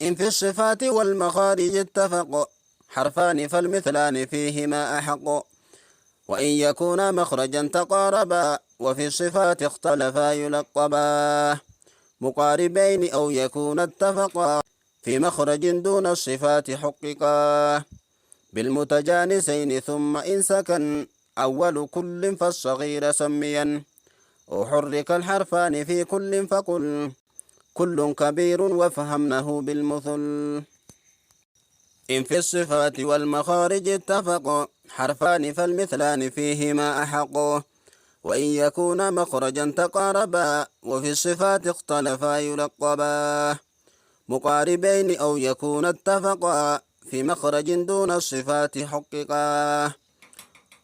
إن في الصفات والمخارج اتفق حرفان فالمثلان فيهما أحق، وإن يكونا مخرجا تقاربا وفي الصفات اختلفا يلقبا مقاربين أو يكون اتفقا في مخرج دون الصفات حققا بالمتجانسين، ثم إن سكن أول كل فالصغير سميا، وحرك الحرفان في كل فقل كل كبير وفهمناه بالمثل. إن في الصفات والمخارج اتفق حرفان فالمثلان فيهما أحق، وإن يكونا مخرجا تقاربا وفي الصفات اختلفا يلقبا مقاربين أو يكون اتفقا في مخرج دون الصفات حققا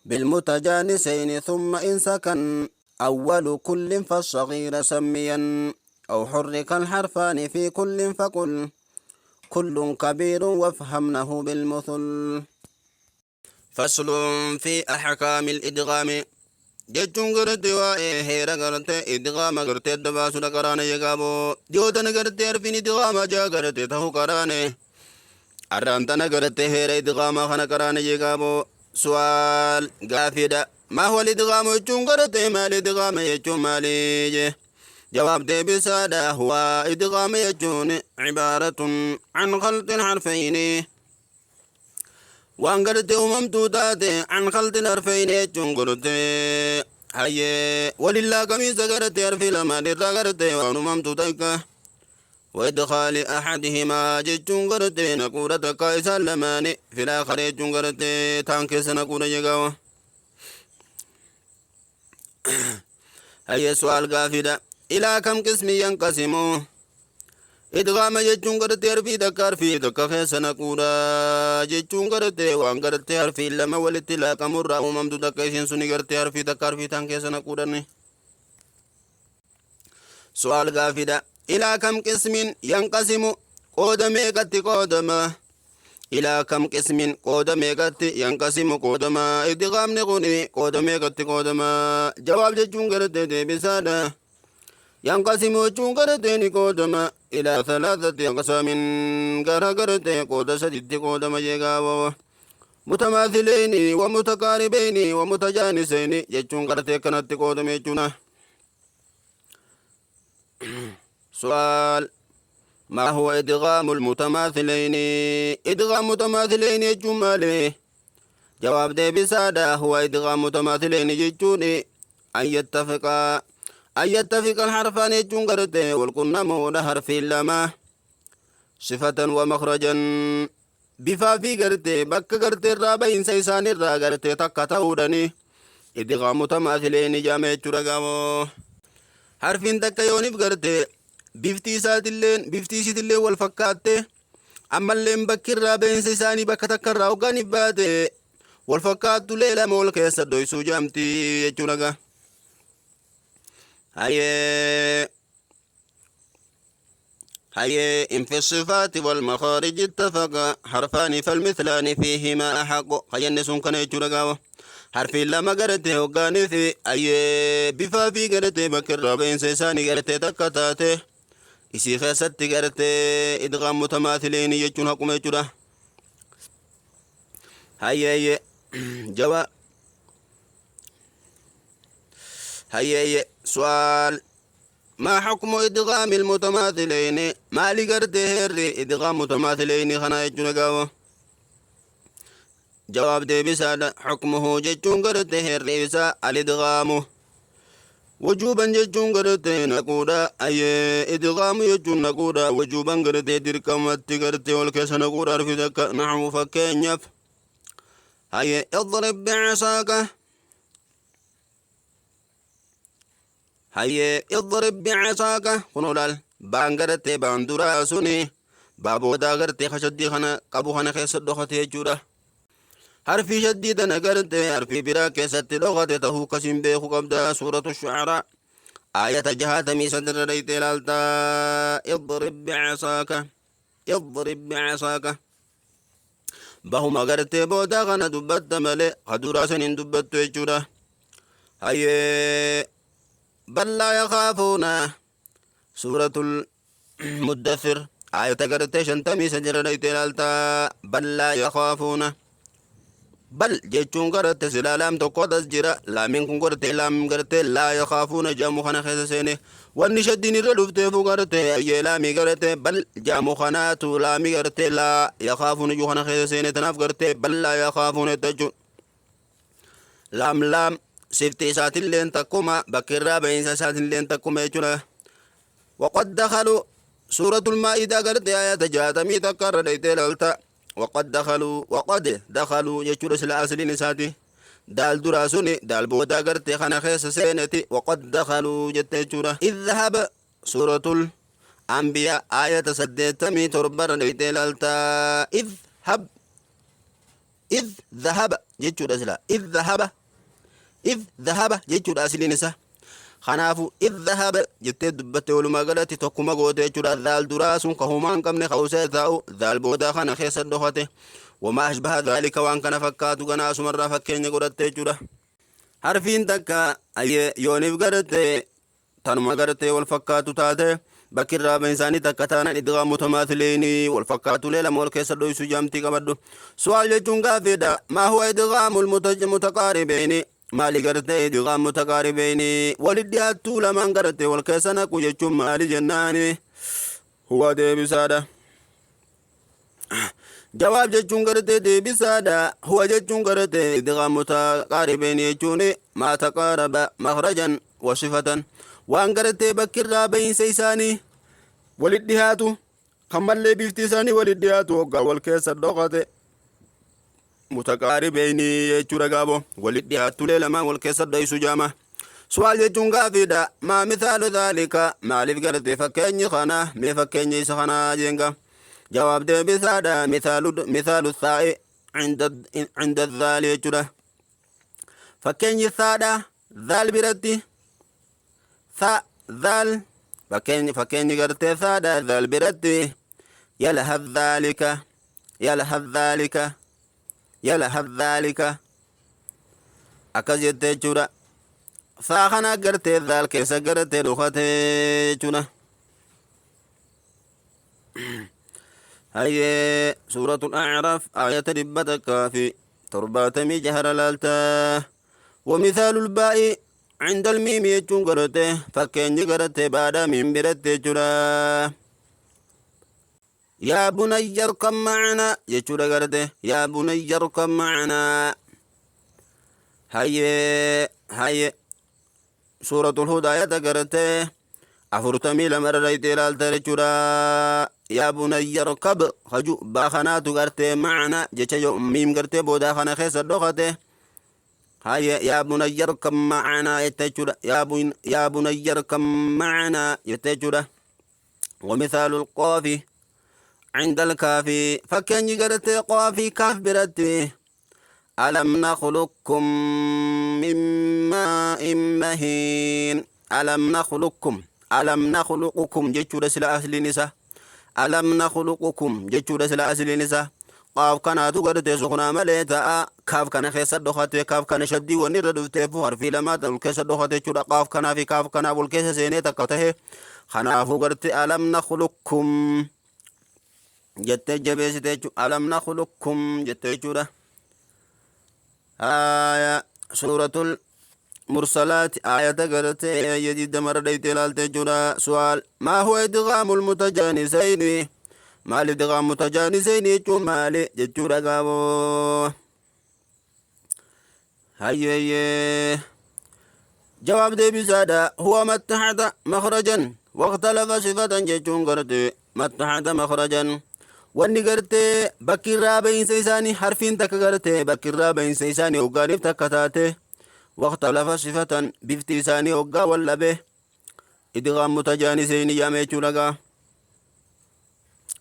بالمتجانسين، ثم إن سكن أول كل فالصغير سميا، أو حرك الحرفان في كل فقل كل كبير وافهمنه بالمثل. فصل في أحكام الإدغام jechuun gartee waa'ee heera gartee idgaama gartee adda baasuudha qaraane jegaaboo dhiyootana gartee arfiin idgaama jaa gartee ta'uu qaraane arraan tana gartee heera idgaamaa kana qaraane jegaaboo. Su'aal gaafiidha. Maa huwa idgaamu jechuun gartee maali? Idgaama jechuun maali jee? Jawaab deebisaadha. Huwa idgaama jechuun cibaaratun can khalqin harfayni, waan gartee uumamtuu taate, can khalqin harfayni jechuun gartee hayyee walillaa kamiisa gartee harfi lamaan irraa gartee waan uumamtuu takka, وإدخال أحدهما jechuun gartee naquudha takka isaan lamaani في الآخر jechuun gartee taan keessa naquudha jegawa. Hayyee, su'aal gaafiidha. إلى كم قسم ينقسم idgaama jechuun gartee harfii takka harfii takka keessa naquudha jechuun gartee waan gartee harfii lama walitti laaqamurraa uumamtu takka isiin suni gartee harfii takka harfii taan keessa naquudhani. Su'aal gaafiidha. إلى كم قسم ينقسم qooda meeqatti qoodama? إلى كم قسم qooda meeqatti ينقسم qoodama idgaamni kun qooda meeqatti qoodama? Jawaab jechuun gartee deebisaadha. ينقسم jechuun gartee ni qoodama إلى ثلاثة أقسام gara gartee qooda saditti qoodama jeegaawwa. متماثلين ومتقاربين ومتجانسين jechuun gartee kanatti qoodame jechuudha. سؤال: ما هو إدغام المتماثلين؟ إدغام متماثلين jechuun maali? Jawaab deebisaadha. هو إدغام متماثلين jechuun أن يتفق الحرفان jechuun gartee walqunnamuudha harfiin lama صفة ومخرجا bifaa fi gartee bakka gartee irraa bahinsa isaanirraa gartee takka ta'uudhani إدغام متماثلين jaame jechuudha gaamoo. Harfiin takka yoonif gartee bifti isaatilleen bifti isiitillee wal fakkaatte, ammalleen bakki irraa bahinsa isaanii bakka takka irraa hogganiif baate wal fakkaattulee lama wal keessa dhoysuu jaamti jechuudha gaa. Hayyee hayyee، إن في الصفات والمخارج اتفقا حرفان فالمثلان فيهما أحق خيني sun kana jechuudha gaawa. Harfiin lama gartee hoggaanii fi ayyee bifaa fi gartee bakka irraa bahinsa isaanii gartee takka taate isii keessatti gartee إدغام متماثلين jechuun haquma jechuudha. Hayyee jawa hayyee. سؤال: ما حكم إدغام المتماثلين؟ maali gartee heerri إدغام متماثلين kana jechuudha gaawa? Jawaab deebisaadha. حكمه jechuun gartee heerri isaa الإدغام وجوبا jechuun gartee naquudha. Ayyee إدغام jechuun naquudha وجوبا gartee dirqamatti gartee wal keessa naquudha harfi takka. نحو fakkeenyaaf hayyee اضرب بعصاك. Hayyee اضرب بعصاك kun olaal baan gartee baan duraa suni baa boodaa gartee kashaddii kana qabu kana keessa dhokate jechuudha. Harfii shaddii tana gartee harfii biraa keessatti dhokate tahuu kasiin beeku qabda. Suuratu shucaraa aayata 63 irra dhayxee ilaaltaa. اضرب بعصاك، اضرب بعصاك bahuma gartee boodaa kana dubbatta malee ka duraa san hin dubbattu jechuudha. Hayyee بل لا يخافون، سورة المدثر. Aayata gartee 53 irra dhayxee ilaalta. Bal laa yakhaafuuna. Bal jechuun gartee silaa laam tokko as jira. Laamiin kun gartee laam gartee laa yakhaafuuna jedhamu kana keessa seene. Wanni shaddiin irra dhufteefu gartee ayyee laamii gartee bal jedhamu kanaatu laamii gartee laa yakhaafuuna jedhu kana keessa seene. Tanaaf gartee bal laa yakhaafuuna jechuun. Laam laam sifti isaatilleen takkuma, bakki irraa bahiinsa isaatilleen takkuma jechuudha. Waqad dakhaluu, suuratul maa'idaa gartee ayata 61 irra dhayxee ilaalta. Waqad dakhaluu, waqad dakhaluu jechuudha sila asliin isaati. Daal duraa suni daal boodaa gartee kana keessa seeneti waqad dakhaluu jette jechuudha. Idhab, suuratul anbiyaa ayata 87 irra dhayxee ilaalta. Idhab, idh dhahaba jechuudha sila. Idh dhahaba, idh dhahaba jechuudha asliin isaa. Kanaafu idh dhahaba jettee dubbatte, walumaa galatti tokkuma goote jechuudha. Dhaal duraa sun ka humaa hin qabne ka usee taa'u dhaal boodaa kana keessa dhokate. Wamaa ashbaha dhaalika, waan kana fakkaatu ganaa asumarraa fakkeenya godhatte jechuudha. Harfiin takka ayyee yooniif garte tanuma gartee wal fakkaatu taate, bakki irraa bahin isaanii takka taanaan idghaam mutamaathileeni, wal fakkaatulee lama wal keessa dhoysu jaamtii qabadhu. Su'aal jechuun gaaffiidha. Maa huwa idghaamul mutaqaaribeeni? Maali gartee idghaam mutaqaaribeeni, walit dhiyaattuu lamaan gartee wal keessa naqu jechuun maali jennaani, huwa deebisaadha. Jawaab jechuun gartee deebisaadha. Huwa jechuun gartee idghaam mutaqaaribeeni jechuun maa taqaaraba makhrajan wa sifatan, waan gartee bakki irraa bahiinsa isaanii walit dhihaatu, kan mallee bifti isaanii walit dhihaatu hoggaa wal keessa dhokate mutaqaaribeeni jechuudha gaabo. Walit dhihaattulee lamaan wal keessa dhoysu jaama. Su'aal jechuun gaafiidha. Maa mithaalu dhaalika? Maaliif gartee fakkeenyi kana, mee fakkeenya isa kanaa jeenga. Jawaab deebisaadha. Mithaalu thaa'i inda dhaali jechuudha. Fakkeenyi thaadha dhaal biratti, tha dhaal, fakkeenyi gartee thaadha dhaal biratti yalhad dhaalika, yalhad dhaalika, yalhad dhaalika akkas jettee jechuudha. Thaa kana gartee dhaal keessa gartee dhokate jechuudha. Hayyee, suuratul A'raaf ayata 176 laalta. Wamithaalul baa'i cindal miimi jechuun garate fakkeenyi garate baadhaa miim biratti jechuudha. Yaa bunayya arkab ma'ana jechuudha garate. Yaa bunayya arkab ma'ana. Hayyee hayyee, suuratul Huud ayata garate 42 irra itti ilaalta jechuudha. Yaa bunayya arkab haju baa kanaatu gartee ma'ana jecha yoo miim gartee boodaa kana keessa dhokate. Haye, yaa bunayya arkab ma'ana jette jechuudha. Yaa bunayya arkab ma'ana jette jechuudha. ومثال القاف عند الكاف، fakkeenyi gartee qaafii kaaf biratti ألم نخلقكم من ماء مهين. ألم نخلقكم، ألم نخلقكم jechuudha sila asliin isa. ألم نخلقكم jechuudha sila asliin isa. Qaaf kanaatu gartee suknaa malee ta'a, kaaf kana keessa dhokate. Kaaf kana shaddii wanni irra dhufteef harfii lamaa wal keessa dhokate jechuudha. Qaaf kanaa fi kaaf kanaa wal keessa seenee takka tahe. Kanaafuu gartee ألم نخلقكم jettee jabeessite jechuudha. ألم نخلقكم jettee jechuudha. آية سورة المرسلات آية gartee 20 irra dhayxee ilaalte jechuudha. سؤال، ما هو إدغام المتجانسين؟ Maal إدغام متجانسين jechuun maali jechuudha gaaboo. Hayyeeyyee, jawaab deebisaadha. هو ما اتحد مخرجا واختلف صفة jechuun gartee ما اتحد مخرجا, wanni gartee bakki irraa bahiinsa isaanii harfiin takka gartee bakki irraa bahiinsa isaanii hoggaaniif takka taate, واختلف صفة, bifti isaanii hoggaa wal dhabe إدغام متجانسين jedhame jechuudha gaa.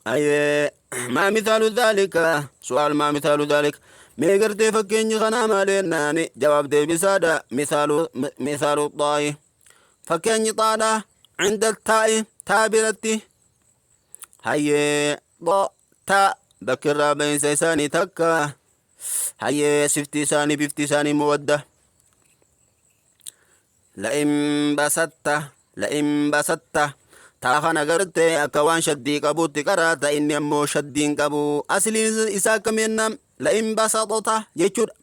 Ayyee, ما مثال ذلك؟ سؤال، ما مثال ذلك؟ Mee gartee fakkeenyi kanaa maali jennaani, jawaab deebisaadha. مثال الطاء, fakkeenyi xaadha عند التاء, taa biratti. Hayyee, xo ta bakki irraa bahiinsa isaanii takka. Hayyee, sifti isaanii bifti isaanii mawadda. لئن بسطت, لئن بسطت. Taa kana gartee akka waan shaddii qabutti qaraata, inni ammoo shaddii hin qabu. Asliin isaa akkam jennaan? La'in basaxota jechuudha.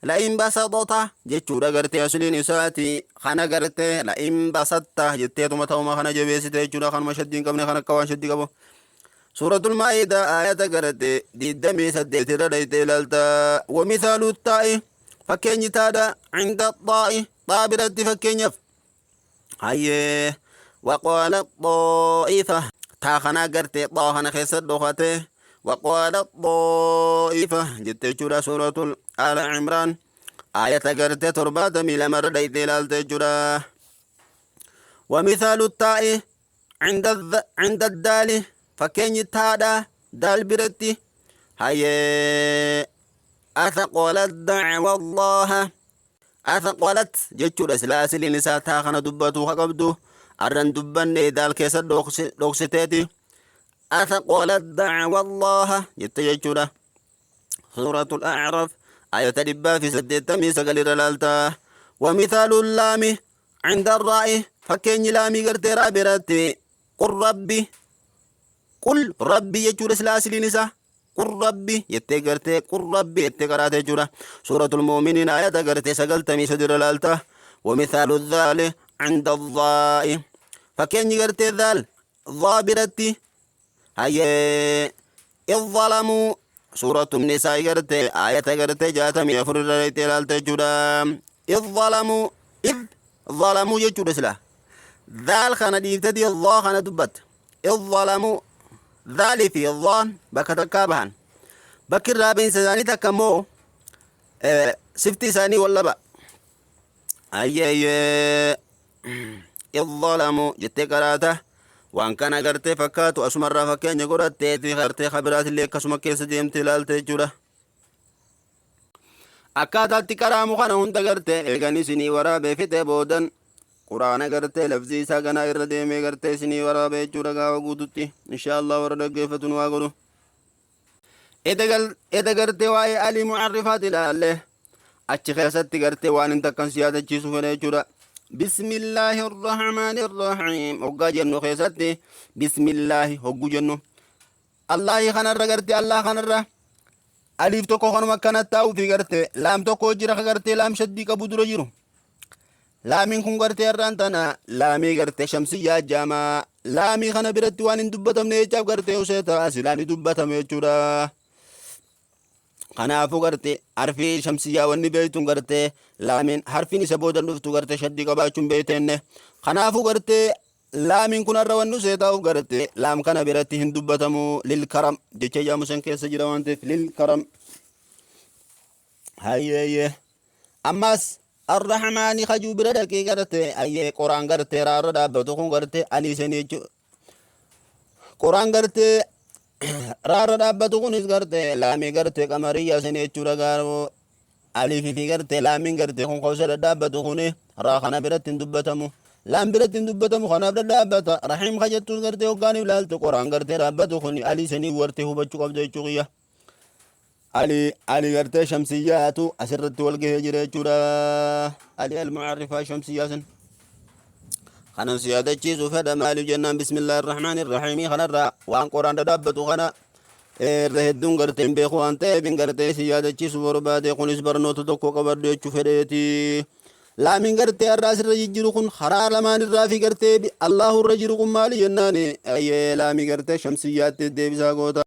La'in basaxota jechuudha gartee asliin isaati. Kana gartee la'in basatta jetteetuma ta'uma kana jabeessite jechuudha. Kanuma shaddii hin qabne kan akka waan shaddii qabu. Suuratul Maa'idaa aayata gartee 28 irra dhayxee ilaalta. Wamithaalu taa'i, fakkeenyi taadha, inda xaa'i, xaa biratti fakkeenyaaf. Hayyee, waqaala xaa'ifa, taa kana gartee xaa kana keessa dhokate, waqaala xaa'ifa jette jechuudha. Suuratul Aala Imraan aayata gartee 72 irra dhayxee ilaalte jechuudha. Wamithaalu taa'i cinda daali, fakkeenyi taadha daal biratti. Hayyee, athaqalat da'wa Allaha, athaqalat jechuudha silaa asiliin isaa. Taa kana dubbatu ha qabdu arran dubbanne, daal keessa dhoksiteeti athaqalat da'wa Allaha jette jechuudha. Suuratul A'raf ayata 189 irra laalta. Wamithaalu laami cinda raa'i, fakkeenyi laamii gartee raa biratti, qul rabbi, qul rabbi jechuudha silaa asiliin isaa. Qul rabbi jettee gartee, qul rabbi jettee qaraate jechuudha. Suuratul Mu'miniin ayata gartee 93 irra laalta. Wamithaalu dhaali cinda dhaa'i, fakkeenyi gartee dhaal dhaa biratti. Hayyee, idh zalamuu, suuratu Nisaa gartee ayata gartee 64 irra itti ilaalte jechuudha. Idh zalamuu, idh zalamuu jechuudha sila dhaal kana dhiifteti dhaa kana dubbatte. Idh zalamuu, dhaalii fi dhaan bakka takkaa bahan, bakki irraa bahinsa isaanii takka immoo sifti isaanii wal laba. Ayyeeyyee, idh zalamuu jettee qaraata. Waan kana gartee fakkaatu asumarraa fakkeenya godhatteeti gartee kabiraatillee akkasuma keessa deemte ilaalte jechuudha. Akkaataatti qaraamu kana hunda gartee eegan isinii waraabee fixee boodan quraana gartee lafzii isaa ganaa irra deemee gartee isinii waraabee jechuudha gaafa guututti, insha Allah warra dhaggeeffatu nu haa godhu. Eda gartee waa'ee alii mu'arrifaat ilaalle, achi keessatti gartee waan hin takkan si yaadachiisu fedha jechuudha. Bismillaahi Irrahmaani Irrahiim hoggaa jennu keessatti, bismillaahi hoggu jennu, Allaahi kanarra gartee Allah kanarra aliif tokko kanuma akkana taa'uu fi gartee laam tokko jira ka gartee laam shaddii qabu dura jiru. Laamiin kun gartee har'aan tana laamii gartee shamsiyyaa jaamaa. Laamii kana biratti waan hin dubbatamne jechaaf gartee usee ta'a, silaa ni dubbatame jechuudha. Kanaafuu gartee harfii shamsiyyaa wanni beektuun gartee laamiin harfiin isa booda dhuftu gartee shaddii qabaachuun beektenne. Kanaafuu gartee laamiin kun har'a wanni usee taa'uuf gartee laam kana biratti hin dubbatamu, lil karam jecha jaamu san keessa jira waan ta'eef, lil karam. Hayyeeyyee. Ammas arrahmaani kajuu bira dhaqii gartee, ayyee, qoraan gartee raarra dhaabbatu kun gartee alii sanii jechuudha. Qoraan gartee raarra dhaabbatu kunis gartee laamii gartee qamariyyaa sanii jechuudha. Gaaroo aliif fi gartee laamiin gartee kun koosa dhadhaabbatu kuni raa kana biratti hin dubbatamu. Laam biratti hin dubbatamu, kanaaf dhadhaabbata. Rahiim kajettus gartee hoggaaniif laaltu qoraan gartee dhaabbatu kuni alii sanii wartee hubachuu qabda jechuu kiyya. Ali ali gartee shamsiyyaatu asirratti wal gahee jira jechuudha. Ali al-mu'arrifaa shamsiyyaa san. Kanan si yaadachiisu fedha, maaliif jennaan, bismillaahi irrahmaani irrahiimii kanarraa waan qoraan dhadhaabbatu kana irra hedduun gartee hin beeku waan ta'eef hin gartee si yaadachiisu barbaade. Kunis barnoota tokko qabadhu jechuu fedheeti. Laamiin gartee har'a asirra jijjiru kun karaa lamaan irraa fi gartee Allahu irra jiru kun maali jennaan, ayyee, laamii gartee shamsiyyaatti deebisaa goota.